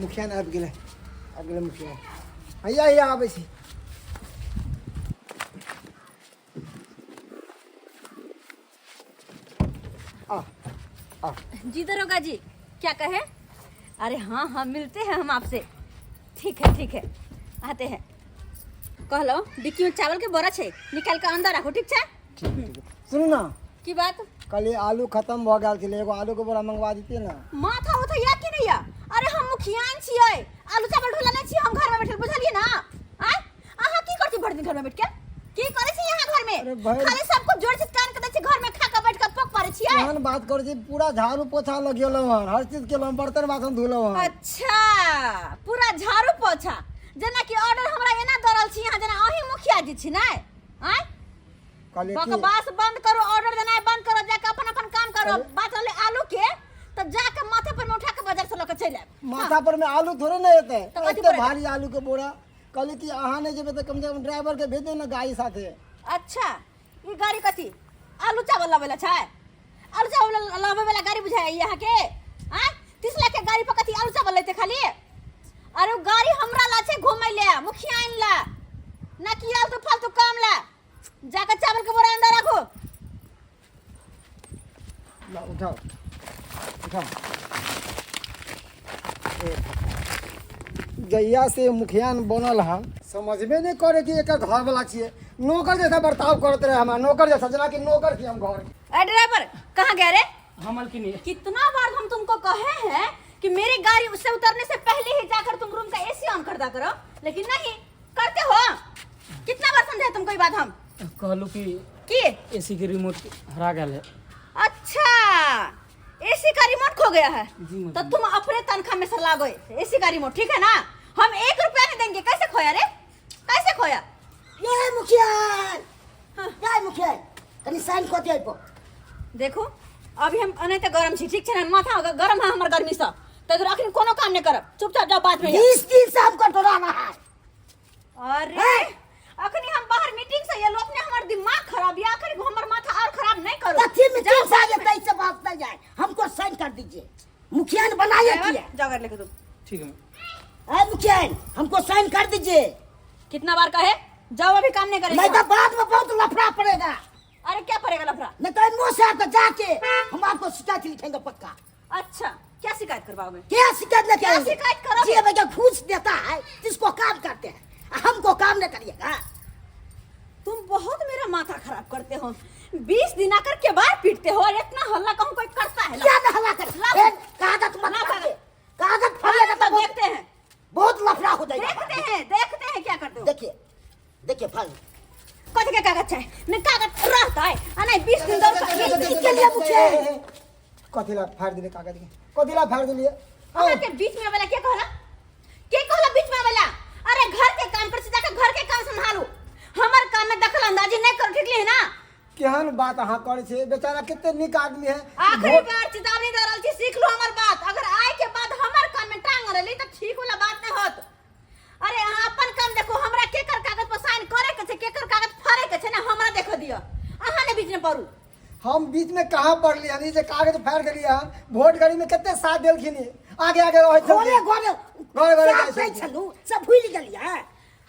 मुखिया ने आबि गेलै, आबि गेलै मुखिया। हैया हैया आबै छी। आ आ। जी दरोगा जी, क्या कहे? अरे हाँ हाँ, मिलते हैं हम आपसे। ठीक है ठीक है, आते हैं। कहलो डिक्की में चावल के बोरा छे, निकाल के अंदर राखो, ठीक छे? ठीक है, ठीक है। सुनू ना। की बात? कहलियै आलू खत्म भऽ गेल छलै, एगो आलूके बोरा मंगवा दितियै ने। माथा उथा या कि नहीं या? अरे हम मुखियान छियै, आलू चावल ढोला नहीं छियै हम घर में बैठल, बुझलियै ना? आय अहाँ की करती भरि दिन घर में बैठ के? की करै छी यहाँ घर में? अरे भरि- खाली सब कुछ जोड़ से कान के दै छी, घर में खा के बैठ के पक पारै छियै। केहन बात करै छी, पूरा झाड़ू पोछा लगेलहुँ हन, हर चीज केलहुँ, बर्तन बासन धोलहुँ हन। अच्छा, पूरा झाड़ू पोछा, जेना कि ऑर्डर हमरा एना दऽ रहल छी अहाँ जेना अहीं मुखिया जी छी नै? आँय, कहलियै कि बकवास बंद करो, ऑर्डर देनाइ बंद करो, जाके अपन अपन काम करो। अरे- बात रहलै आलू के, तऽ जाके माथे पर में उठा के बाजार से लऽ के चलि आयब। माथा पर में आलू थोड़े ने एतै, तऽ कथी एते पर एतै? भारी आलू के बोरा। कहलियै कि अहाँ नहि जेबै तऽ कम से कम ड्राइवर के भेज दियौ ने गाड़ी साथे। अच्छा, ई गाड़ी कथी आलू चावल लाबै ला छै? आलू चावल लाबै वाला गाड़ी बुझाइ यहाँ के? आँय, 30 लाख के गाड़ी पर कथी आलू चावल लेते खाली? अरे उ गाड़ी हमरा ला छै घूमै ले, मुखिया आइन ला ना कि आलतू फालतू काम ला। जाकर चावल के बोरा अंदर रखो। ला उठाओ उठाओ। जहिया से मुखियान बनल हन समझबे नहीं करे कि एकर घर वाला छियै, नौकर जैसा बर्ताव करत रहे हमरा, नौकर जैसा, जेना कि नौकर छी हम घर के। अरे ड्राइवर कहाँ गए रे? हम अलकिनी। कितना बार हम तुमको कहे हैं कि मेरी गाड़ी उससे उतरने से पहले ही जाकर तुम रूम का एसी ऑन कर दा करो, लेकिन नहीं करते हो। कितना बार समझाए तुमको ये बात हम? कहलू कि की एसी के रिमोट हरा गेल है। अच्छा, एसी का रिमोट खो गया है? जी, तो तुम अपने तनख्वाह में से लागो एसी का रिमोट, ठीक है ना? हम 1 रुपया नहीं देंगे। कैसे खोया रे, कैसे खोया? ये मुखिया। हाँ। ये मुखिया, कनी साइन कऽ दियै पर। देखो अभी हम नहीं तो गरम छी, ठीक छै ना? माथा गरम है हमर गर्मी से, तो अखन कोनो काम नहीं करब, चुपचाप जाओ बाद में। 20 दिन से हमको डराना है। अरे हैं? अखनी हम बाहर मीटिंग से एलो, अपने हमर दिमाग खराब या अखनी हमर माथा और खराब नहीं करो। कथी मीटिंग जाओ से आगे बाद में। कैसे बात नहीं जाए, हमको साइन कर दीजिए, मुखिया ने बनाया ड्राइवर, किया। जाओ घर लेके तुम। ठीक है। अरे मुखिया, हमको साइन कर दीजिए। कितना बार कहे जाओ, अभी काम नहीं करेंगे। नहीं तो बाद में बहुत लफड़ा पड़ेगा। अरे क्या पड़ेगा लफड़ा? नहीं तो मुंह से आपको जाके हम आपको शिकायत लिखेंगे पक्का। अच्छा, क्या शिकायत करवाओगे? क्या शिकायत लेके क्या आएंगे? शिकायत करोगे? जी भैया घूस देता है जिसको काम करते हैं, हमको काम नहीं करिएगा। तुम बहुत मेरा माथा खराब करते हो, 20 दिन आकर के बार पीटते हो और इतना हल्ला कहूँ कोई करता है? क्या ना हल्ला कर? लाओ। ए, कागज मत लाओ फाड़िए। कागज। कागज फाड़िएगा तो तो बहुत देखते हैं, बहुत लफड़ा हो जाएगा। देखते हैं, देखते हैं क्या करते हो। देखिए देखिए फाड़। कथी के कागज है? नहीं कागज रहता है आ नहीं 20 दिन दौड़ कर- के लिए मुखिया। कथी ला फाड़ दिले कागज के? कथी ला फाड़ दिलियै? अहाँ के बीच में वाला के कहला? के कहला बीच में वाला? अरे घर के काम कर, जाके घर के काम संभालू, हमर काम में दखल अंदाजी नहीं करो, ठीक है ना? केहन बात अहाँ करै छियै, बेचारा कते नीक आदमी है। आखिरी भोट- बार चेतावनी दे रहल छी, सीख लो हमर बात। अगर आय के बाद हमर काम में टांग अड़ेली त ठीक वाला बात नहीं होत। अरे अहाँ अपन काम देखो, हमरा केकर कागज पर साइन करे के छै, केकर कागज फाड़े के छै ना, हमरा देखो दियो, अहाँ ने बीच में पड़ू। हम बीच में कहाँ पड़ली हन? ई जे कागज फाड़ देलियै हन, वोट गड़ी में कते साथ देलखिन, ई? आगे आगे रहै घरे छलखिन। घरे घरे घरे साथ जाइ दै छलखिन। छलहुँ, सब भूलि गेलियै।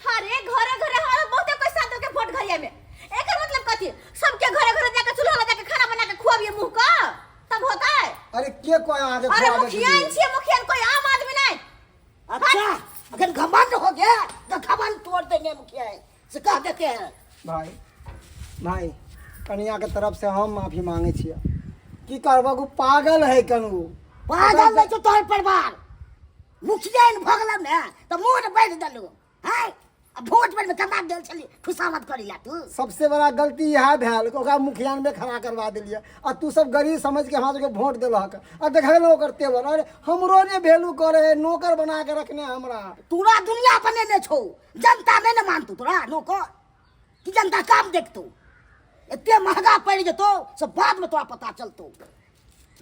अरे घरे घरे हमरा बहुते पैसा दे के वोट घरिया में, एकर मतलब कथी? सबके घरे घरे जाके चूल्हा लगा के खाना बना के खुआबिए मुंह का तब होता है? अरे के कोई आगे अरे खुआबे के मुखिया लिए? छियै, मुखिया कोई आम आदमी नहीं। अच्छा, अगर घमंड हो गया तो घमंड तोड़ देंगे मुखिया से कह देते हैं। भाई भाई, कनिया के तरफ से हम माफी मांगे छियै। की करबक, उ पागल है कनु। पागल नहीं तो तोहर परिवार मुखिया इन भगल ने तो मोर बढ़ देलू हैं, आ वोट पर में कमा गेल छली खुशामद करी ला तू। सबसे बड़ा गलती इएह भेल कि ओकरा मुखियान में खड़ा करवा देलियै आ तू सब गरीब समझ के हमरा सबके वोट देलक आ देखल ओकर तेवर। अरे हमरो ने वैल्यू करे है, नौकर बना के रखने हमरा। तोरा दुनिया बनेने छौ, जनता नहीं ने मानतौ तोरा नौकर, कि जनता काम देखतौ। एते महंगा पड़ि जेतौ से बाद में तोरा पता चलतौ।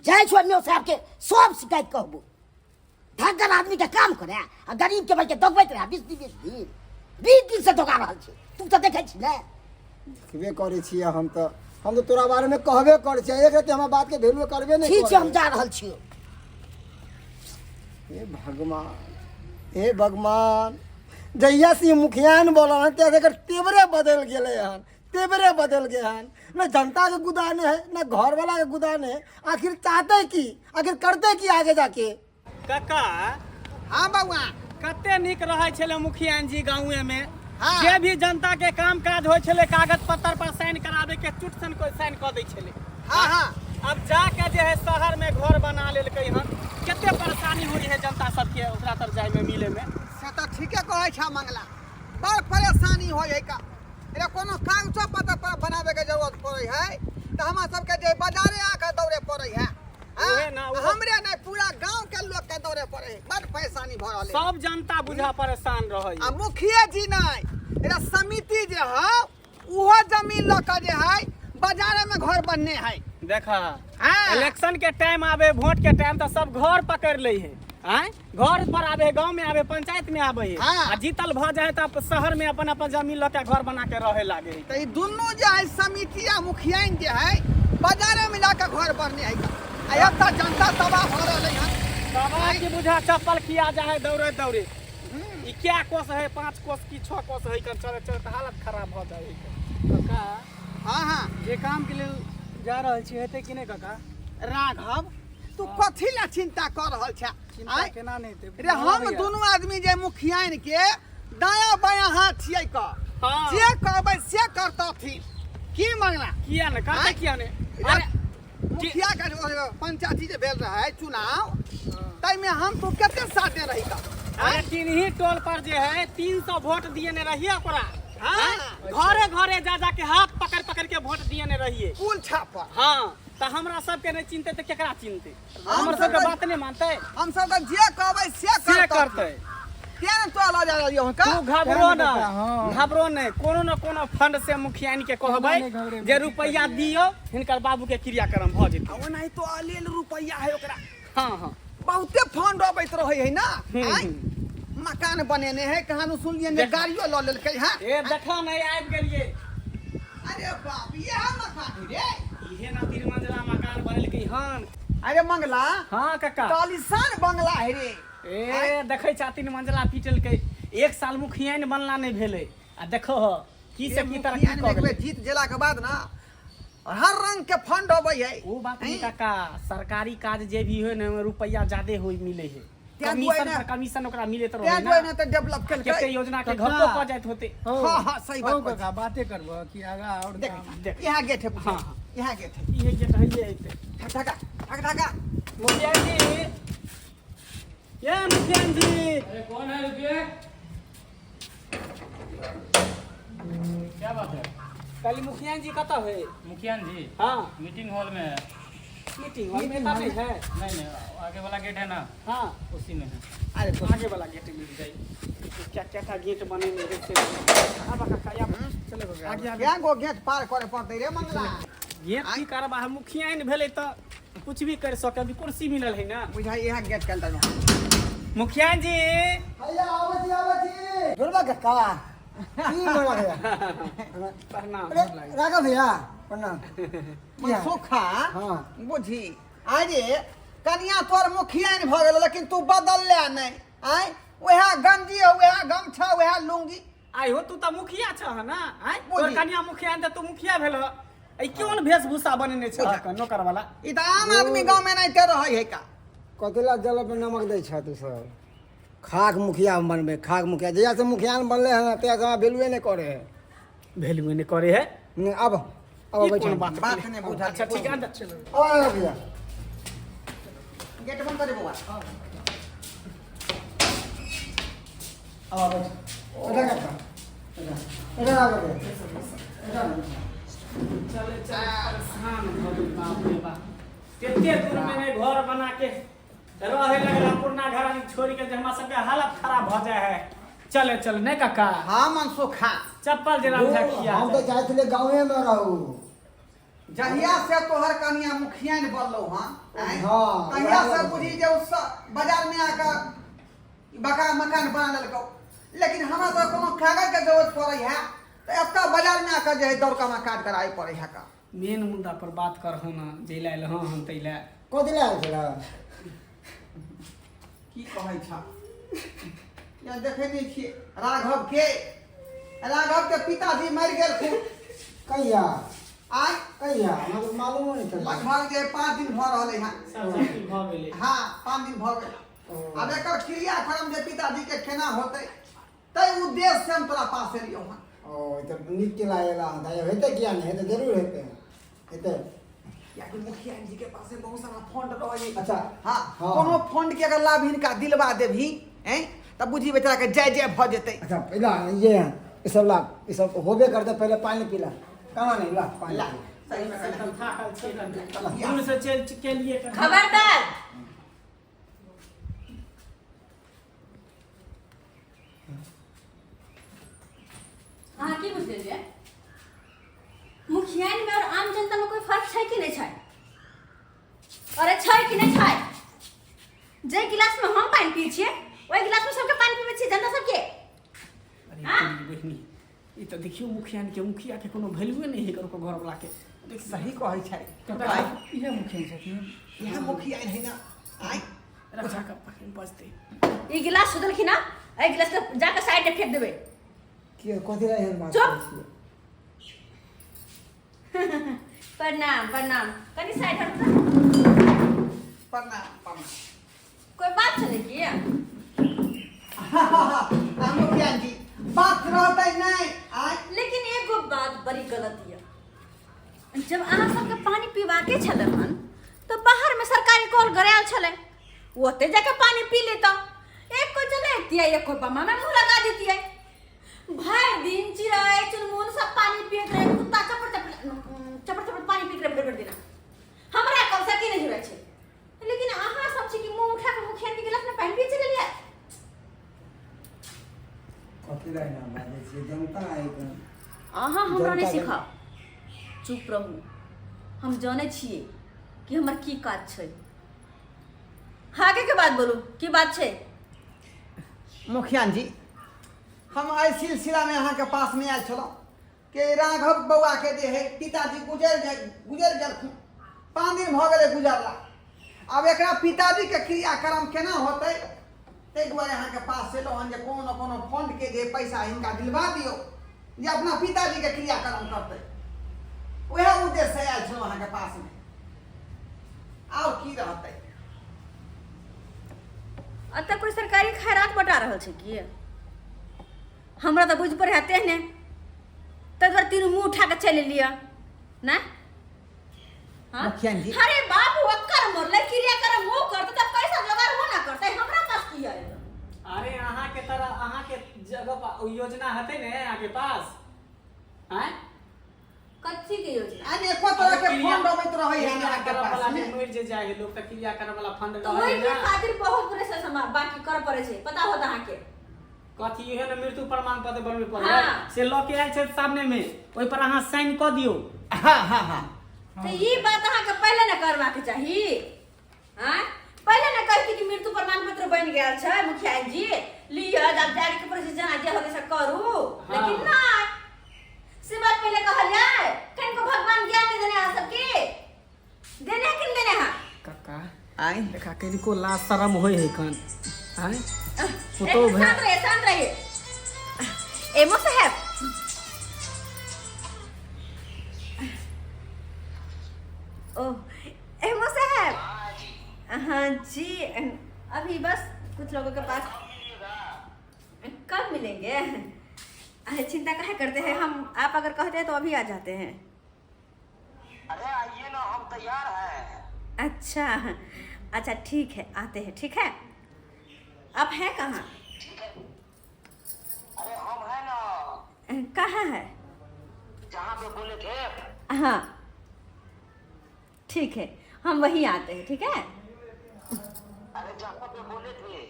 जाइ छौ एम साहब के सब शिकायत कहबो, धगर आदमी के काम करे आ गरीब के बल्कि दगबैत रहे 20 दिन 20 दिन 20 दिन से दगा रहल छै। तू तऽ देखै छी ने? देखबे करै छियै हम तऽ, हम तऽ तोरा बारे में कहबे करै छियै, एक रति हमर बात के वैल्यू करबे नहि ठीक छै, हम करै। जा रहल छियौ। हे भगवान, हे भगवान, जहिया से ई मुखियान बोलल हन तहिया से एकर तेवरे बदलि गेलै हन, तेवरे बदल गए हन। न जनता के गुदाने है न घर वाला के गुदाने है। आखिर चाहते की, आखिर करते की आगे जाके? काका। हाँ बउआ। कते नीक रहै छलै मुखिया जी गाँवे में। हाँ। जे भी जनता के काम काज होइ छलै कागज पत्तर पर साइन कराबे के चुट सन कोई साइन कऽ दै छलै। हाँ हाँ। अब जाके जे है शहर में घर बना लेलकै हन, कते परेशानी होइ है जनता सबके ओकरा तर जाय में मिले में। से तऽ ठीके कहै छह मंगला, बड़ परेशानी होइ है का। रे कोनो कागजो पत्तर पर बनाबे के जरूरत पड़े है तऽ हमरा सबके जे बाजारे आके दौड़े पड़े है। हाँ? उहे ना, उहे। हमरे नहीं पूरा गांव के लोग के दौड़े पड़े है, बड़ परेशानी भऽ रहल है। सब जनता बुझा परेशान रहै। आ मुखिया जी नहीं, रे समिति जे है उहो जमीन लऽ के जे है बाजारे में घर बनने है। देखा हाँ। इलेक्शन के टाइम आवे, वोट के टाइम, तो सब घर पकड़ ले है। आँय? घर पर आवे, गांव में आवे, पंचायत में आवे है। हाँ। आ जीतल भ जाए तो शहर में अपन अपन जमीन लऽ के घर बना के रहे लागे है। तऽ ई दुनू जे है समिति आ मुखियाइन जे है बाजारे में जाके घर बनने है। आ एतऽ जनता तबाह भऽ रहलै हन। तबाह की बुझा चप्पल खिया जा है दौड़े दौड़े। ई क्या कोस है, 5 कोस की 6 कोस है, कर चले चले तऽ हालत खराब भऽ जाए है। काका। हाँ हाँ। जे काम के लेल जा रहल छी हेतै कि नहि काका? राघव तू कथी ला चिंता कर रहल छे? चिंता आँय? केना नहि हेतै? रे हम दुनू आदमी जे मुखियाइन के दाया बाया हाथ छियै क। हाँ। जे कहबै से करतथिन। की मंगला? किया ने करतै, आँय? किया ने? रे, अरे मुखिया के जो पंचायती जे भेल रहै चुनाव ताहिमे हम तू कते साथ दे रही का? अरे तीन टोल पर जे है 300 वोट दिए ने रहिए ओकरा। हाँ। आँय? घरे घरे जा जा के हाथ पकड़ पकड़ के वोट दिए ने रहिए। कुल छापा। हाँ, तऽ हमरा सबके नहि चिन्हतै तऽ केकरा चिन्हतै? हम हमर सब सबके तऽ- बात नहि मानतै। हम सब तऽ जे कहबै से से करतथिन। करतै। तें ने तोरा लऽ जा रहलियौ हन का? तू घबरो तें ने न, काका, हाँ। घबरो नहि, कोनो न कोनो फंड से मुखियानी के कहबै नहि घबरेबै। जे रुपैआ दियौ, हिनकर बाबू के क्रियाक्रम भऽ जेतै। आ ओनाहितो अलेल रुपैआ है ओकरा। हाँ हाँ। बहुते फंड अबैत रहै है ना। हम्म, आँय? मकान बनेने है, कहाँ सुनलियै ने देख। गाड़ियो लऽ लेलकै हँ। ए देखा नहि आबि गेलियै। अरे बाप, इएह मकान है रे। इहे ना 3 मंजिला मकान बनेलकै हन। अरे मंगला। हाँ काका। तऽ आलीशान बंगला है रे। ए देखै छा 3 मंजिला पीटलकै, 1 साल मुखियाइन बनला नहि भेलै आ देखो हो की से ए की तरक्की मुखियाइन कऽ में एक बेर गेलै। जीत गेला के बाद ना हर रंग के फंड अबै है। ओ बात नहीं काका, सरकारी काज जे भी होय ने ओहिमे रुपैआ ज्यादे होय मिले है। तें कमीशन दुआरे पर कमीशन ओकरा मिलैत रहै तें ना। दुआरे ने तऽ डेवलप केलकै। कते योजना के काका। घपो कऽ जाइत होते। हौ, हाँ, हाँ, सही बात हौ कहै काका, बाते करबह कि आगा और देख, काम? देख। यहाँ गेट है, हाँ, हाँ। यहाँ गेट है। इहे गेट है, ये हेतै। ठक ठका, ठक ठका। मुखिया जी, ये मुखिया जी। अरे कौन है? रुकिए, क्या बात है? कहली मुखिया जी कतऽ है? मुखिया जी? हाँ। मीटिंग हॉल में है। मीटिंग हॉल में नहीं है? नहीं नहीं, आगे वाला गेट है ना। हाँ। उसी में है। अरे तो आगे वाला गेट मिल जाए। क्या क्या का गेट बने में से आबा काका, आबा। चलो काका। आगे आगे। क्या गो गेट पार करे पड़तै रे मंगला? गेट की करबा, हम मुखिया ने भेलै तऽ कुछ भी कर सके, अभी कुर्सी मिलल है ना। बुझाइ यहाँ गेट कल तक। मुखिया जी। भैया आबै छी, आबै छी। ढोलबा काका, की बोला भैया? प्रणाम। अरे राघव भैया प्रणाम। की हाल? सुखा। हाँ। बुझी अरे कनिया तोर मुखिया भऽ गेल लेकिन तू बदलले नहि। आँय वएह गंजी वएह गमछा वएह लुंगी। आइ हो तू तऽ मुखिया छह ना? आँय बुझी। तोर कनिया मुखिया तऽ तू मुखिया भेल। ई कोन वेशभूषा बनेने छह नौकर वाला? ई तऽ आम आदमी गाँव में नहीं रहै है का। कथी ला जल पे नमक दै छह तू सब? खाक मुखिया हम बनबै, खाक मुखिया। जहिया से मुखिया बनले हन तहिया से हमरा वैल्यूए नहि करे है। वैल्यूए नहि करे है? नहि, आब आब ई बैठ। कोन बात? बात नहि बुझल। अच्छा ठीक है, अंदर आब आब भैया। गेट बंद कर दे बौआ। आब बैठ। बैठा काका, बैठा। बैठा राघव भैया। बैठा ना, बैठा। चले चले परेशान भऽ गेल बाप रे बाप। कते दूर में नहीं घर बना के रहे लगला पुरना घर आदमी छोड़ के जे हमरा सबके हालत खराब भऽ जाय है। चले चले नहीं काका? हाँ मनसुखा। चप्पल जेना बुझा खिया हम तऽ जाय। चाहै छलियै गाँवे में रहू। जहिया से तोहर कनिया मुखिया बनलौ हन, आँय? हाँ। तहिया से बुझी जे उ बाजार में आके बका मकान बना लेलकौ। लेकिन हमरा तऽ कोनो कागज के जरूरत पड़ै है तऽ एतऽ बाजार में आके जे है दौड़ के हमरा काज कराबे पड़ै है का। मेन मुद्दा पर बात करहु ना, जे लए आयल हँ हम तै लए। कथी लए आयल छलऽ? की कहै छह? या देखै नहि छियै राघव के, राघव के पिताजी मरि गेलखुन। कहिया? आय? कहिया? हमरा तऽ मालूमो नहि छलै। लगभग जे 5 दिन भऽ रहलै हँ। सब चीज भऽ गेलै। हँ, 5 दिन भऽ गेल। आब एकर क्रियाक्रम जे पिताजी के केना होतै, ताहि उद्देश्य से हम तोरा पास एलियौ हँ। ओ, ई तऽ नीक केला एला हँ। तऽ हेतै, किया नहि हेतै? जरूर हेतै, हेतै। कियाकि मुखिया जी के पास बहुत सारा फंड रहै। अच्छा। हाँ। हाँ। कोनो फंड के अगर लाभ हिनका दिलवा देबही हैं तऽ बुझी बेचारा के जय जय भऽ जेतै। अच्छा, पहला ये है, ई सब ला, ई सब होबे करते। पहले पानी पीला, कहाँ नहीं ला पानी। ला। पी। सही में से तऽ थाकल छियै कनि। दूर से चलि के लिए कनि। खबरदार, अहाँ की बुझि लेलियै? मुखियाइन में और आम जनता में कोई फर्क छै कि नहि छै? अरे छै कि नहि छै? जे गिलास में हम पानि पी छियै, ओहि गिलास में सबके पानि पीबै छियै, जनता सबके। अरे हाँ? तोरी बहिनी, ई तऽ देखियौ, मुखिया के, मुखिया के कोनो वैल्यूए नहि है ओकर घरवला के। देख। सही कहै छै। कका। इएह मुखिया छथिन? इएह मुखिया है ना आय। रक्षा कर, पकड़ बजतै। ई गिलास सुधलखिन ना, एहि गिलास के जाके साइड में फेंक देबै। के कथी ला एहन बात चुप। करै छियै? प्रणाम, प्रणाम। कनि साइड हटू तऽ। प्रणाम, प्रणाम। कोई बात छलै की? आ मुखिया जी, बात रहतै नहि आय। लेकिन एगो बात बड़ी गलत यऽ। जब अहाँ सबके पानि पीबाके छलै हन तऽ बाहरमे सरकारी कल गरायल छलै, ओते जाके पानि पी लेता। एक को चले एक को बमा में मुंह लगा देतियै। भरि दिन चिड़ै चुनमुन सब पानि पियैत रहै, कुत्ता चपड़ चपड़ चपड़ चपड़ पानि पीत रहै भरि भरि दिना। हमरा कल से की नहि जुड़ै छै, लेकिन अहाँ सब छी कि मुंह उठा के मुखिया के गिलास में पानि पी चलि गेलियै। कथी ला एना बाजै छियै? जनता है कन। अहाँ हमरा नहि जनता के- सिखाउ। चुप रहू। हम जानै छियै कि हमर की काज छै। आगे के बात बोलू, की बात छै? मुखिया जी, हम एहि सिलसिलामे अहाँके पासमे आयल छलहुँ कि राघव बौआके जे है पिताजी गुजरि गेलखुन। 5 दिन भऽ गेलै गुजरला। आब एकरा पिताजीके क्रियाक्रम केना होतै, ताहि दुआरे अहाँके पास एलहुँ हन जे कोनो ने कोनो फंडके जे पैसा हिनका दिलवा दियौ जे अपना पिताजीके क्रियाक्रम करतै। उएह उद्देश्य आयल छलहुँ अहाँके पासमे, आओर की रहतै? एतऽ कोई सरकारी खैरात बटा रहल छै की? हमरा तऽ बुझि पड़े हेतै ने, ताहि दुआरे तीनू मुँह उठा कऽ चलि एलियै ने। हाँ? मुखिया जी। अरे बाप, ओकर मरलै, क्रियाक्रम वो करतै तऽ पैसा जोगाड़ वो ना करतै, हमरा पास की है? अरे, अहाँ के तरह, अहाँ के जगह पर ओ योजना हेतै ने अहाँ के पास, आँय? कथी के योजना? अनेको तरह के फंड अबैत रहै है अहाँके क्रिया पास वाला में। जे मरि जे जाइ है लोग तऽ क्रिया करऽ वाला फंड तऽ रहै ओहि के ने। खातिर बहुत प्रोसेस हमरा बाकी करऽ पड़ै छै, पता होत अहाँके। कथी? इहे ने मृत्यु प्रमाण पत्र बनबै पड़ै? हाँ। से लऽ के आयल छै सामने मे, ओहि पर अहाँ साइन कऽ दियौ। हाँ हाँ हाँ तऽ ई बात अहाँके पहिले ने करबाक चाही। आँय, पहिले ने कहती कि मृत्यु प्रमाण पत्र बनि गेल छै मुखिया जी, लिअ, आब जाके के प्रोसीजर जे होतै से करू। हाँ। लेकिन नहि, से बात पहिले कहलियै? कनिको भगवान ज्ञान नहि देने अहाँ सबके? देने कि नहि देने अहाँ? कक्का। आँय? देखा, कनिको लाज शरम होइ है कन, आँय? पुतोह एक भए शांत रहिए, शांत रहिए। एमो साहब, ओह, एमो साहब। हाँ जी, अभी बस कुछ लोगों के पास। कब मिलेंगे? अरे, चिंता काहे करते हैं? हम आप अगर कहते हैं तो अभी आ जाते हैं। अरे, आइए ना, हम तैयार हैं। अच्छा अच्छा, ठीक है, आते हैं। ठीक है, आप हैं कहाँ? अरे, हम हैं ना। कहाँ है? जहाँ पे बोले थे। हाँ, ठीक है, हम वहीं आते हैं, ठीक है। अरे, जहाँ पे बोले थे।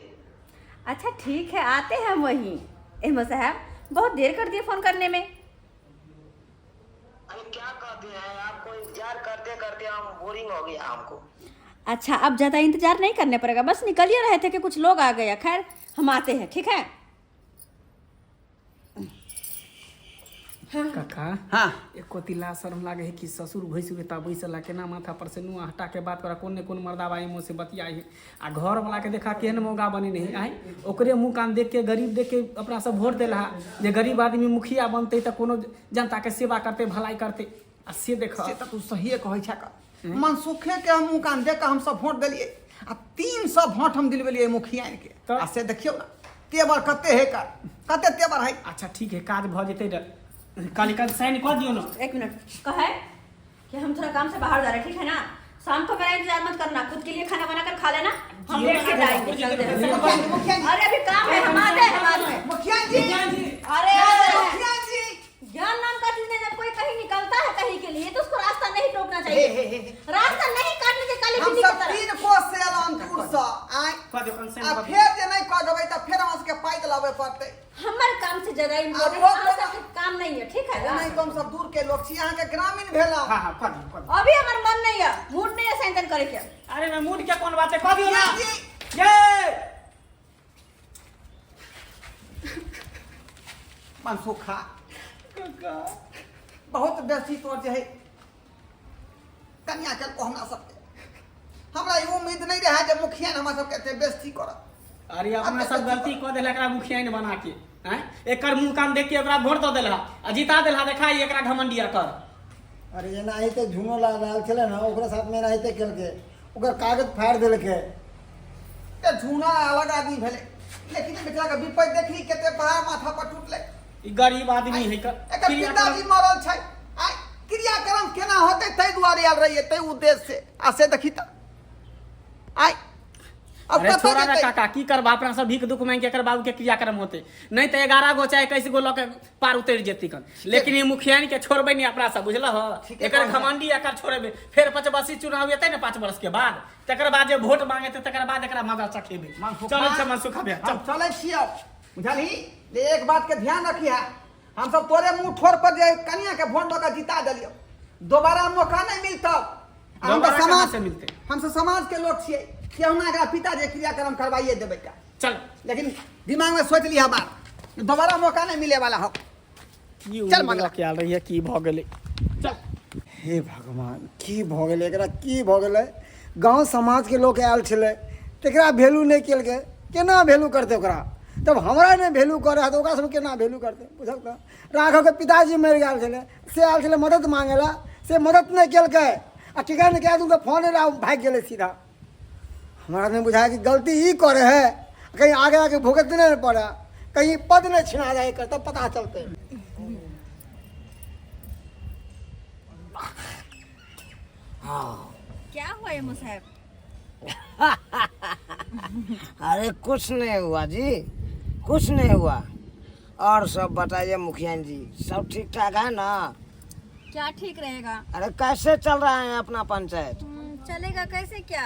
अच्छा, ठीक है, आते हैं हम वहीं। अहमद साहब, बहुत देर कर दिए फोन करने में। अरे, क्या कहते हैं, आपको इंतजार करते करते हम बोरिंग हो गया हमको। अच्छा, अब ज़्यादा इंतजार नहीं करने पड़ेगा। बस निकल ही रहे थे कि कुछ लोग आ गया। खैर, हम आते हैं, ठीक है। काका हाँ एको तिला शर्म लागे है कि ससुर भैंसुर के तब बैसला केना माथा पर से नुआ हटा के बात करा कोन ने कोन मर्दाबा मुँह से बतियाई है आ घर वाला के देखा केहन मौका बने नहीं आय ओकरे मुँह कान देख के गरीब देख के अपना सब वोट देला जे गरीब आदमी मुखिया बनते तऽ कोनो जनता के सेवा करते भलाई करते आ से देख से तऽ तू सहिए कहै छह का मनसुखे के हम मुँह कान देख के हम सब वोट देलियै आ 300 वोट हम दिलबेलियै मुखिया के तऽ? आ से देखियौ ना तेवर कते है कर कते तेवर है अच्छा ठीक है काज भऽ जेतै कल कल साइन कऽ दियौ ना एक मिनट कहे कि हम थोड़ा काम से बाहर जा रहे हैं ठीक है ना शाम को मेरा इंतजार मत करना खुद के लिए खाना बनाकर खा लेना हम लेट से जाएंगे चलते हैं। मुखिया जी, मुखिया जी अरे अभी काम है हम आते हैं हम आते हैं मुखिया जी अरे आते हैं। मुखिया जी ज्ञान नाम का चीज नहीं जब कोई कहीं निकलता है कहीं के लिए तो उसको रास्ता नहीं टोकना हे, चाहिए हे, हे, हे। रास्ता नहीं काटने चाहिए काली हम बिल्ली की सब तरह 3 कोस से एलहुँ दूर से आय कऽ दियौ कंसेंट आ कऽ दियौ। फेर जे नहि कऽ देबै तऽ फेर हमरा सबके पाइ लाबे पड़तै हमारे काम से ज्यादा इम्पोर्टेंट वो आप कोना- सबके काम नहीं है ठीक है ना नहीं तो हम सब दूर के लोग छी अहाँके ग्रामीण भेला हाँ हाँ कऽ दियौ कऽ दियौ अभी हमार मन नहीं है मूड नहीं है साइन करे के अरे मैं मूड के कोन बात है कऽ दियौ ना मुखिया जी ये मनसुखा बहुत बेसी तोर जे है कनिया केलको हमरा सबके हमरा ई उम्मीद नहीं रहे जे मुखिया हमरा सबके एते बेइज्जती करत अरे अपना सब गलती कऽ देला एकरा मुखिया बना के हैं एकर मुंह कान देख के ओकरा वोट दऽ देला आ जीता देला देखा ई एकरा घमंडिया कर अरे एनाहिते झुनो लाल आयल छलै ने ओकरा साथमे एनाहिते केलकै ओकर कागज फाड़ि देलकै ते झूना अलग आदमी भेलै लेकिन बेचारा के विपत्ति देखली कते पहाड़ माथा पर टूटलै ई गरीब आदमी है एकर पिताजी मरल छै आइ क्रियाक्रम केना होतै ताहि दुआरे आयल रहियै ताहि उद्देश्य से आ से देखी तऽ आइ अब अरे कतऽ छोड़ा ना जेतै काका की करबा अपना सब भीख दुख मांगि के एकर बाबू के क्रियाक्रम होते नहीं तो 11 गो चाहे 21 गो लऽ के पार उतरि जेती कन लेकिन ई मुखियानी के छोड़बै नहीं अपना सब बुझल हो ठीके एकर कहलियै। घमंडी एकर छोड़ेबै फेर पचबसी चुनाव एतै ने 5 वर्ष के बाद तकर बाद जे वोट मांगेतै तकर बाद एकरा मजा चखेबै मनसुखा। चलै छै मनसुखा भैया हम चल चलै छियौ बुझलही जे एक बात के ध्यान रखिहे हम सब तोरे मुंह ठोर पर जे कनिया के वोट दऽ के जीता देलियौ दोबारा मौका नहीं मिलतौ आ हम तऽ दोबारा कहाँ समाज से मिलतै? हम सब समाज के लोग छियै केहुना एकरा पिता जे क्रियाक्रम करवाइए देबै का चल लेकिन दिमाग में सोच लिहा बात दोबारा मौका नहीं मिले वाला हो की चल उम्मीद मंगला। लऽ के आयल रहियै की भऽ गेलै चल हे भगवान की भऽ गेलै एकरा की भऽ गेलै गाँव समाजके लोक आयल छलै तकरा वैल्यू नहि केलकै केना वैल्यू करतै ओकरा तब हमरा नहि वैल्यू करै है तऽ ओकरा सबके केना वैल्यू करतै बुझल तऽ राघवके पिताजी मरि गेल छलै से आयल छलै मदद मांगै लए से मदद नहि केलकै आ टिका नहि कए दूके फोन एलै आ भागि गेलै सीधा हमरा नहि बुझाय कि गलती ई करै है कहीं आगे आगे भुगतने नहि पड़े कहीं पद नहि छिना जाए एकर तब पता चलतै क्या हुआ ये साहब अरे कुछ नहीं हुआ जी कुछ नहीं हुआ और सब बताइए मुखिया जी सब ठीक ठाक है ना क्या ठीक रहेगा अरे कैसे चल रहा है अपना पंचायत चलेगा कैसे क्या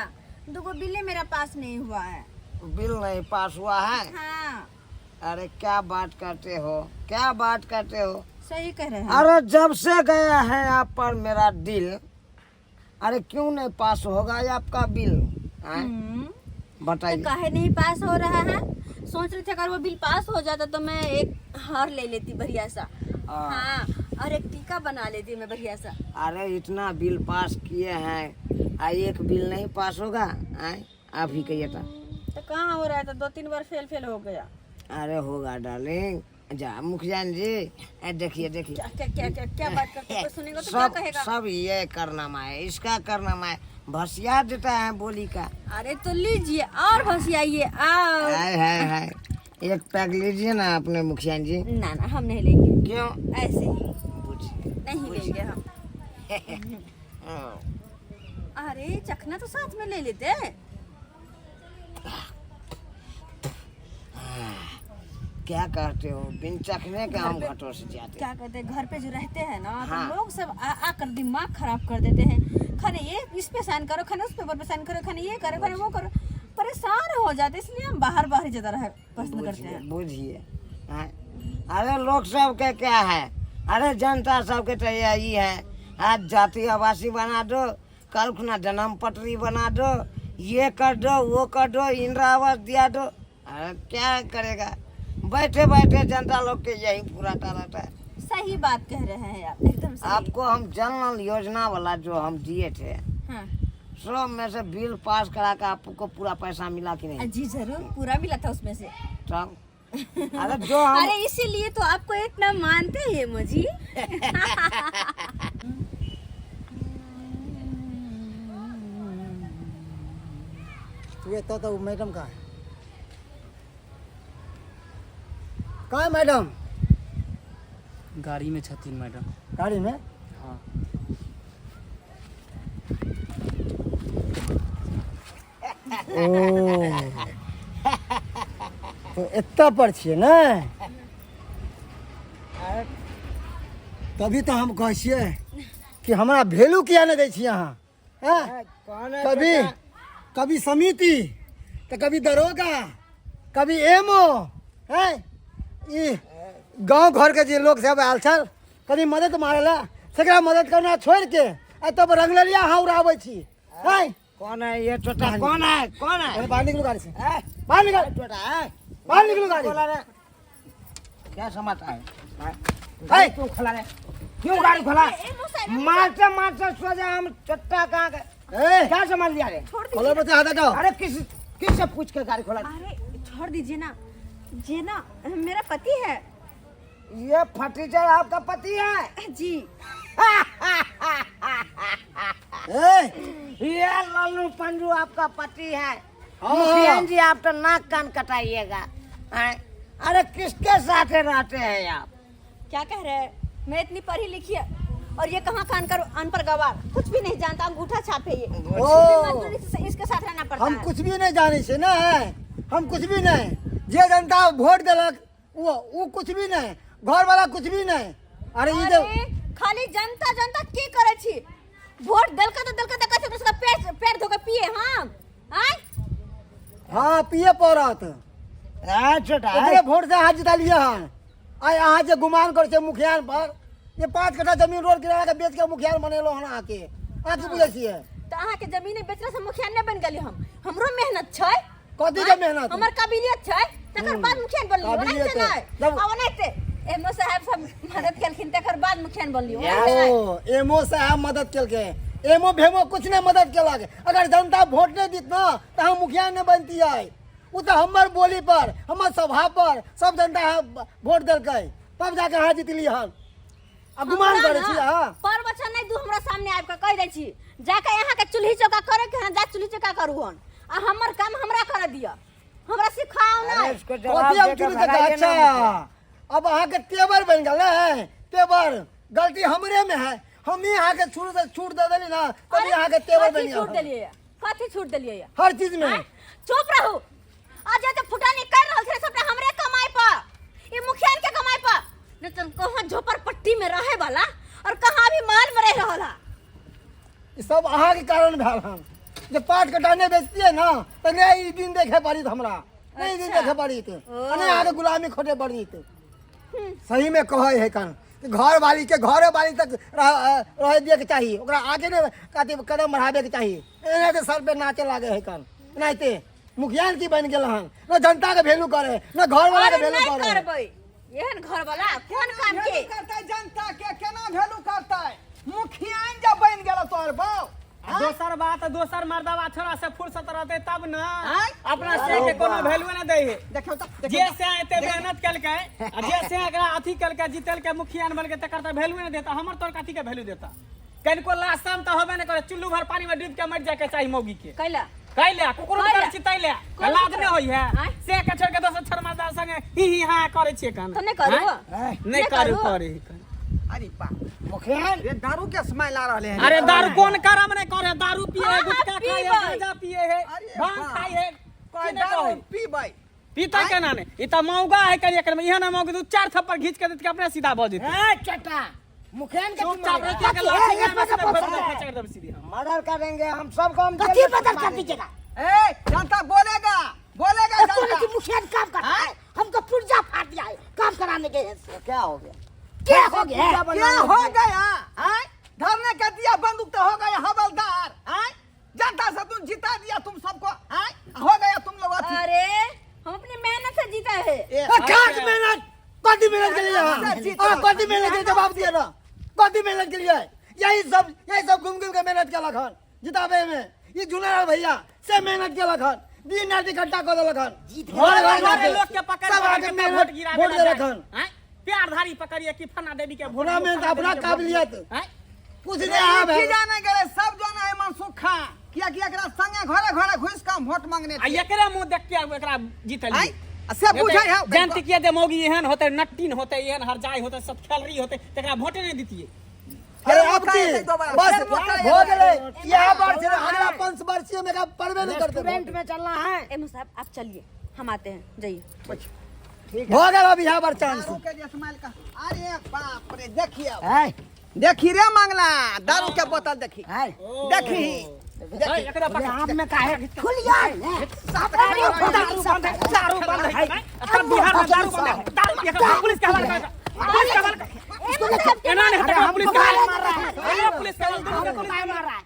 दुगो बिल मेरा पास नहीं हुआ है बिल नहीं पास हुआ है हाँ अरे क्या बात करते हो क्या बात करते हो सही कह रहे हैं अरे जब से गया है आप पर मेरा दिल अरे क्यों नहीं पास होगा ये आपका बिल हैं? तो बताइए काहे नहीं पास हो रहा है सोच रहे थे अगर वो बिल पास हो जाता तो मैं एक हार ले लेती बढ़िया सा हाँ और एक टीका बना लेती मैं बढ़िया सा अरे इतना बिल पास किए हैं आ एक बिल नहीं पास होगा हैं? आप ही कहिए था तो कहाँ हो रहा है तो 2-3 बार फेल फेल हो गया अरे होगा डार्लिंग जा मुखिया जी ए, देखिए देखिए क्या क्या क्या क्या क्या बात करते हो? कोई सुनेगा तो क्या सब कहेगा सब ये करनामा है इसका करनामा है भसिया देता है बोली का अरे तो लीजिए और भसियाइए और हाय हाय हाय एक पैक लीजिए ना अपने मुखिया जी ना ना हम नहीं लेंगे क्यों ऐसे ही पूछिए नहीं लेंगे हम हाँ। अरे चखना तो साथ में ले लेते हैं क्या कहते हो बिन चखने के हम घटों से जाते क्या कहते हैं घर पे जो रहते हैं ना तो हाँ। लोग सब आ आकर दिमाग खराब कर देते हैं खाने ये इस पे साइन करो खाने उस पेपर पे साइन करो खाने ये करो खाने वो करो परेशान हो जाते हैं, इसलिए हम बाहर बाहर ही ज्यादा रह पसंद करते बुझिए हैं बुझिए हाँ। अरे लोग सब के क्या है अरे जनता सबके तो यही है आज जाति आवासी बना दो कल खुना जन्म पटरी बना दो ये कर दो वो कर दो इंदिरा आवास दिया दो अरे क्या करेगा बैठे बैठे जनता लोग के यही पूरा रहता है। सही बात कह रहे हैं आप, एकदम सही। आपको हम जनरल योजना वाला जो हम दिए थे, हाँ। सब में से बिल पास करा के आपको पूरा पैसा मिला कि नहीं? जी जरूर, पूरा मिला था उसमें से। तब अरे जो हम अरे इसीलिए तो आपको इतना मानते हैं मुझे। तू एतऽ तऽ ओ मैडम कहाँ है? कहाँ है मैडम? गाड़ी में छथिन मैडम। गाड़ी में? हाँ। ओ तो एतऽ पर छियै ने, तभी तऽ हम कहै छियै कि हमरा वैल्यू किया नहि दै छियै अहाँ? हैं? कभी कभी समिति तऽ कभी दरोगा, कभी एमओ। हैं, ई गाँव घरके जे लोक सब आयल छल कभी मदद मारै लए, तकरा मदद करना छोड़ि के आ तब रंगललिया अहाँ उड़ाबै छी। हैं? कौन है ये छोटा? कौन है? कौन है? अरे बाहर निकलो गाड़ी से, हैं? बाहर निकल, छोटा है, बाहर निकलो गाड़ी। खोला रे। क्या समाचार है? है? गाड़ी क्यों खोला रे? क्यों गाड़ी खोला? ए, मोसाई, मारते मारते सोचा हम चट्टा कहाँ गए? ए, क्या समझ लिया रे? छोड़ दीजिए। खोलो बच्चा, हाथ हटाओ। अरे किस किससे पूछ के गाड़ी खोला? अरे छोड़ दीजिए ना, ये ना मेरा पति है। ये फटीचर आपका पति है? जी। ए, ये लल्लू पंजू आपका पति है। हाँ। मुखिया जी आप तो नाक कान कटाइएगा। हैं? अरे किसके साथ रहते हैं आप? क्या कह रहे हैं? मैं इतनी पढ़ी लिखी है और ये कहाँ कान कर अनपढ़ गवार, कुछ भी नहीं जानता, अंगूठा छाप है ये। ओ। मजदूरी से इसके साथ रहना पड़ता हम है। कुछ भी नहीं जाने छियै ने, हम कुछ भी नहीं। जे जनता वोट देलक वो कुछ भी नहीं, घर वाला कुछ भी नहीं। अरे ई जे अरे खाली जनता जनता की करे छी? वोट देलका तो देलका, त कथी उसका पैर पैर धोके पिए हम? आय हाँ पिए पड़त। आ, छोटा ओकरे वोट से अहाँ जितलियै हन। आइ अहाँ जे गुमान करै छियै मुखियान पर, ये 5 कट्ठा जमीन रोड किनारा के बेच के मुखियान बनेलहुँ हन अहाँके। अहाँ की बुझै छियै? तऽ अहाँके जमीन बेचला से मुखिया नहि बनि गेली हम। हमरो मेहनत छै। कथी के मेहनत? हमर काबिलियत छै, तकर बाद मुखिया बनलियै। काबिलियत ओनाहिते नहि। जब- आ ओनाहिते एमओ साहेब सब मदद केलखिन, तकर बाद मुखिया बनलियै। ओनाहिते नहि। ओ एमओ साहब मदद केलकै, एमओ भेमो कुछ नहीं मदद केलक। अगर जनता वोट नहीं दीत ना तऽ हम मुखिया नहीं बनतियै। ओ तऽ हमर बोली पर, हमर स्वभाव पर सब जनता वोट देलकै, तब जाके अहाँ जीतली हन। आ गुमान हमरा करै ना छी अहाँ। पर वचन नहि दू, हमरा सामने आबि कऽ कहि दै छी, जाके अहाँके चूल्ही चौका करे के हन, जा चूल्ही चौका करू हन, आ हमर काम हमरा करऽ दिअ, हमरा सिखाउ अरे नहि। इसको जवाब कथी हम देके चूल्ही चौका? भगाइए ना अच्छा मुझे। अब अहाँके तेवर बनि गेल ने, तेवर गलती हमरे में है, हम ही अहाँके छूट छूट दे देली ना, तभी अहाँके तेवर कथी बनि छूट गेल। देलियै? कथी छूट देलियै? हर चीज में। आँय? चुप रहू। आज जे फुटानी कर रहल छै सबटा हमरे कमाई पर, ई मुखियान के कमाई पर। नहीं तो कहाँ झोपड़पट्टी में रहे वाला और कहाँ अभी महल में रह रहल है। ई सब अहाँके कारण भेल हन। जे पाट कटा नहि बेचतियै ना तऽ नहि ई दिन देखे पड़ित हमरा, नहि ई दिन अच्छा। देखे पड़ित, आ नहि अहाँके गुलामी खोटे पड़ित। सही में कहै है कन कि घर वाली के घरे वाली तक रह दिए के चाही, ओकरा आगे ने कथी कदम बढ़ाबे के चाही। एनाहिते सर पे नाचे लागे है कन, एनाहिते मुखियान की बनि गेल हन, न जनता के वैल्यू करे न घर वाला के अरे वैल्यू नहीं करे। करबै एहन घर वाला कोन काम के वैल्यू करतै जनता के, केना वैल्यू करतै? मुखियान जब बनि गेल तोहर बाप। दोसर बात, दोसर मर्दवा छोरा से फुर्सत रहते तब ना, आँय? अपना से के कोनो वैल्यू ना दै है। देखियौ तऽ, जे देखियौ से एते मेहनत केलकै आ जे से एकरा अथी केलकै, जीतलकै, मुखियान बनके, तकर तऽ वैल्यू ना देता। हमर तोर कथी के वैल्यू देता? कनिको लाशम तऽ होबे ने करे, चुल्लू भर पानी में डूब के मर जाय के चाही मौगी के। कैला कैला कुकुर कैला? कर छी तैला कोन लाज कुकुर? नहि होई है। आँय? से के छोड़ के दोसर छोड़ मर्दा संगे ही ही हां करे छियै कान। तऽ नहि करू? आँय? नहि नहि करू करू? करे कान। अरे बा, मुखियान ये दारू के स्मेल आ रहले है। अरे दारू कोन करम नहीं करे, दारू पिए है, हाँ, गुटखा हाँ, खाए है, पीबै। गांजा पिए है, अरे भांग बा। खाए है, कोई की नहीं दारू कहै? पीबै पीता केना ने? ई तऽ मौगा है कनि एकर में, एहन मौगा दू चार थप्पड़ घीच के देत के अपने सीधा भऽ जेतै। ए चटा मुखियान के चुपचाप मारेगा। रहती है कि लाठी ए, के में से एक भर के खचड़ देब सीधी हम। मर्डर करेंगे हम सबको, हम कथी जेल में बदल कर मारेंगे। दीजिएगा? ए जनता बोलेगा, बोलेगा एको जनता। रति मुखियान काम करता है, हमको पुर्जा फाड़ दिया है काम कराने के लिए। क्या हो गया? क्या हो गया? पुर्जा क्या बनाने हो के। गया? आय धरने के दिया बंदूक तो हो गया हवलदार। आय जनता से तुम जिता दिया तुम सबको। आय हो गया तुम लोग अथी। अरे हम अपनी मेहनत से जीता है। ए, काट मेहनत कथी मेहनत के लिए अहाँ कथी मेहनत के जवाब दिए ना कथी मेहनत के लिए यही सब घूम घूम के मेहनत केलक हन जिताबे में ई जुनार भैया से मेहनत केलक हन दिन रात इकट्ठा कऽ देलक हन घर घर सारे जाके लोग के पकड़ सब पकड़ आके के मेहनत वोट गिरावे वोट ला देलक जाए। हन आँय? प्यारधारी पकड़िए कि फना देवी के वोट अपना मेहनत अपना काबिलियत आँय? कुछ नहीं आब की जाने गेलै सब जाने है मनसुख खां किया किया एकरा संगे घरे घरे घुसि कऽ वोट मांगने आ एकरे मुंह देख के एकरा जीतल आँय? आ से बुझै है जानती किया जे मौगी एहन होते नट्टीन होते एहन हरजाई होते सब खेलरी होते तकरा वोटे नहीं दितिए अरे अब की बस फेर मौका हो एतै। गेलै इएह वर्ष अगला पंच वर्षीय में एकरा पढ़बे नहीं करते रेस्टोरेंट में चलना है एमओ साहब आप चलिए हम आते हैं जाइए हो गेल अब इएह बार चांस दारू के जे स्माइल का अरे बाप रे देखिए है देखी रे मांगला दारू के बोतल देखी है देखी एकरा पकड़ आप में काहे खुल यार दारू बंद है दारू बंद है तब बिहार में दारू बंद है दारू पिए के पुलिस के हवाले कर पुलिस के हवाले कर एना नहीं हटा पुलिस के हवाले पुलिस के हवाले दोनों के पुलिस के मार रहा है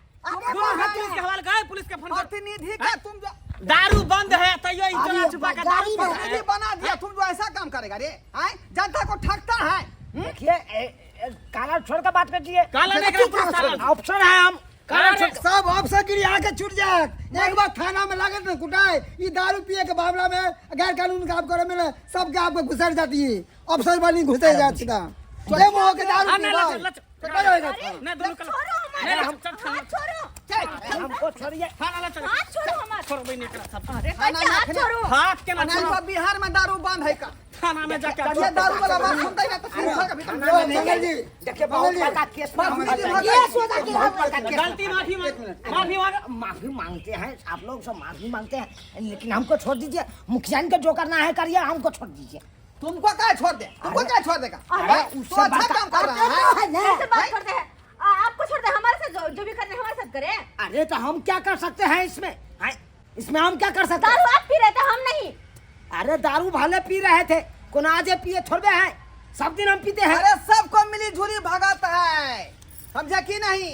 दोनों के पुलिस के हवाले कर पुलिस के फोन कर प्रतिनिधि का तुम जो दारू बंद है तैयो ई चला छुपा के दारू बंद है प्रतिनिधि बना दिया तुम जो ऐसा काम करेगा रे आए जनता को ठगता है देखिए काला छोड़ के बात करती है काला नहीं करा पुलिस काला ऑप्शन है हम काला छोड़ सब अफसरगिरी आके छूट जाए एक बार थाना में लागत न कुटाए ये दारू पिए के मामला में गैर कानून काम करे में ना सबके आपके घुसर जाती है अफसर वाली घुसे जाती था ये मोह के दारू हाँ, नहीं, पीवा लच- लच- तो होएगा नहीं दोनों काला छोड़ो नहीं हमारा चल थाना हाथ छोड़ो हमको छोड़िए थाना ला चल हाथ छोड़ो हमारा छोड़ो बहिनी एकरा सब अरे कैसे हाथ छोड़ो हाथ केना नहीं छोड़ो तो बिहार में दारू बंद है का थाना में जाके ये दारू वाला बात सुनते ना तो फिर घर के भीतर मंगल जी देखिए बहुत बड़का केस में हम प्रतिनिधि फंसे भगत। ये सोचा कि बहुत बड़का केस गलती माफी मांग माफी मांग माफी मांगते हैं आप लोग सब माफी मांगते हैं लेकिन हमको छोड़ दीजिए मुखिया के जो करना है करिए हमको छोड़ दीजिए तुमको क्या छोड़ दे तुमको क्या छोड़ देगा अरे तू उससे अच्छा बड़का- काम कर रहा है अरे तो है कैसे ना। बात करते हैं आपको छोड़ दे हमारे साथ जो, जो भी करना है हमारे साथ करें अरे तो हम क्या कर सकते हैं इसमें हैं? इसमें हम क्या कर सकते हैं दारू आप पी रहे थे हम नहीं अरे दारू भले पी रहे थे कोना आज पिए थोड़े हैं सब दिन हम पीते हैं अरे सबको मिली जुली भगत है समझे कि नहीं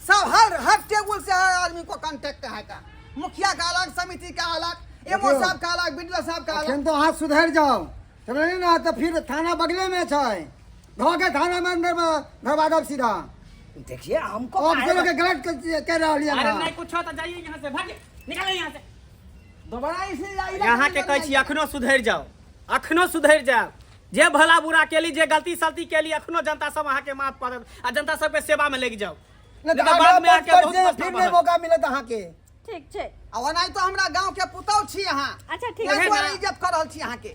सब हर हर टेबुल से हर आदमी को कांटेक्ट है का मुखिया का अलग समिति का अलग एमओ साहब का अलग बीडीओ साहब का अलग अखन तो हाथ सुधर जाओ समझलिए ना तो फिर थाना बगले में छै धो के थाना में अंदर में धरवा दब सीधा देखिए हमको अफसरों के गलत कह रहलियै अरे अहाँ। नहीं कुछ हो तो जाइए यहाँ से भागिए निकालिए यहाँ से दोबारा इसे यहाँ के कहै छी अखनो सुधरि जाओ अखनो सुधरि जाओ जे भला बुरा केली जे गलती सलती केली अखनो जनता सब अहाँके माफ कऽ देत आ जनता सबके सेवा में लागि जाओ नहि नहीं तऽ तऽ बाद में आगाँ आके पाँच बहुत वर्ष पछतावा फिर नहि होत। मौका मिलत अहाँके ठीक छै आ ओनाहि तो हमरा गांव के पुतौ छी अहाँ अच्छा ठीक ताहि छै दुआरे इज्जत कर रहल छी अहाँके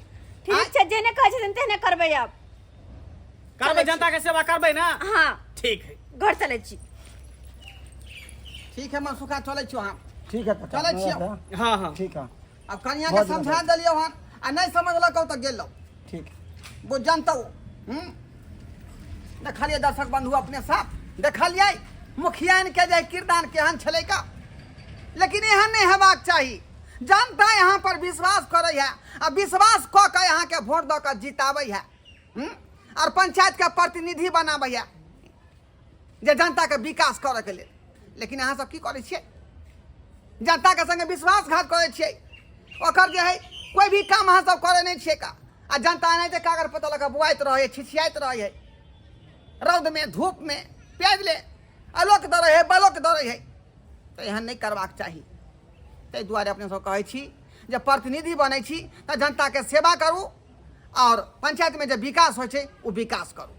ठीक छै जेने कहै छथिन तेहने करबै आब करबै जनता के सेवा करबै ना हाँ ठीक है घर चलै छी ठीक है मनसुखा चलै छियो हम ठीक है काका, चलै छियौ। हाँ हाँ ठीक है अब कनिया के समझा देलियौ हन आ नहि समझलकौ तऽ गेलौ ठीक वो जनतौ देखलियै दर्शक बंधु अपने साथ देखलियै मुखियान के जे किरदार केहन छलै का लेकिन एहन नहि हेबाक चाही जनता यहाँ पर विश्वास करै है आ विश्वास कऽ के अहाँके वोट दऽ कऽ जिताबै है आओर पंचायतके प्रतिनिधि बनाबै है जे जनताके विकास करऽके लेल लेकिन अहाँ सब की करै छियै जनताके संगे विश्वासघात करै छियै ओकर जे है कोइ भी काम अहाँ सब करै नहि छियै का आ जनता एनाहिते कागज पत्र लऽ कऽ बौआइत रहै है छिछियाइत रहै है रौदमे धूपमे प्याजले आलोक दऽ रहै है बलोक दऽ रहै है तऽ एहन नहि करबाक चाही ताहि दुआरे अपने सब कहै छी जे प्रतिनिधि बनै छी तऽ जनताके सेवा करू आओर पंचायतमे जे विकास होइ छै ओ विकास करू